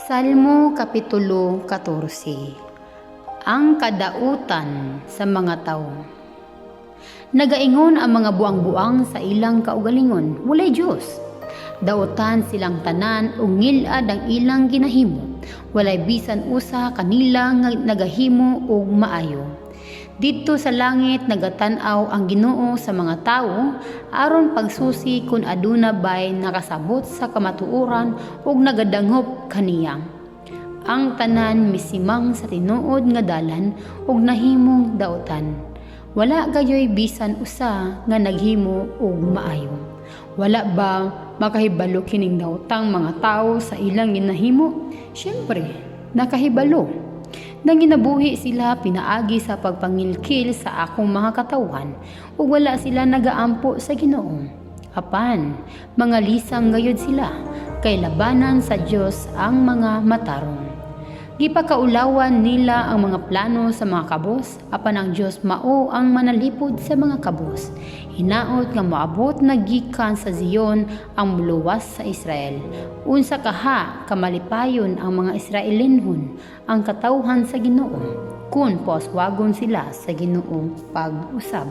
Salmo Kapitulo 14. Ang kadautan sa mga tawo. Nagaingon ang mga buang-buang sa ilang kaugalingon, "Walay Dios." Dautan silang tanan ug ngil-ad ang ilang ginahimo. Walay bisan usa kanila nga nagahimo og maayo. Didto sa langit nagatan-aw ang Ginoo sa mga tawo aron pagsusi kon aduna bay nakasabot sa kamatuoran ug nagadangop kaniya. Ang tanan misimang sa tinuod nga dalan ug nahimong dautan. Wala gayoy bisan usa nga naghimo og maayo. Wala ba makahibalo kining daotang mga tawo sa ilang ginahimo? Syempre, nakahibalo. Nanginabuhi sila pinaagi sa pagpangilkil sa akong mga katawhan ug wala sila nagaampo sa Ginoo. Apan, mga lisang gayud sila, kay labanan sa Dios ang mga matarong. Gipakaulawan nila ang mga plano sa mga kabos, apan ang Dios mao ang manalipod sa mga kabos. Hinaot nga moabot na gikan sa Zion ang muluwas sa Israel. Unsa kaha kamalipayon ang mga Israelinhon, ang katawhan sa Ginoo, kun pauswagon sila sa Ginoo pag-usab.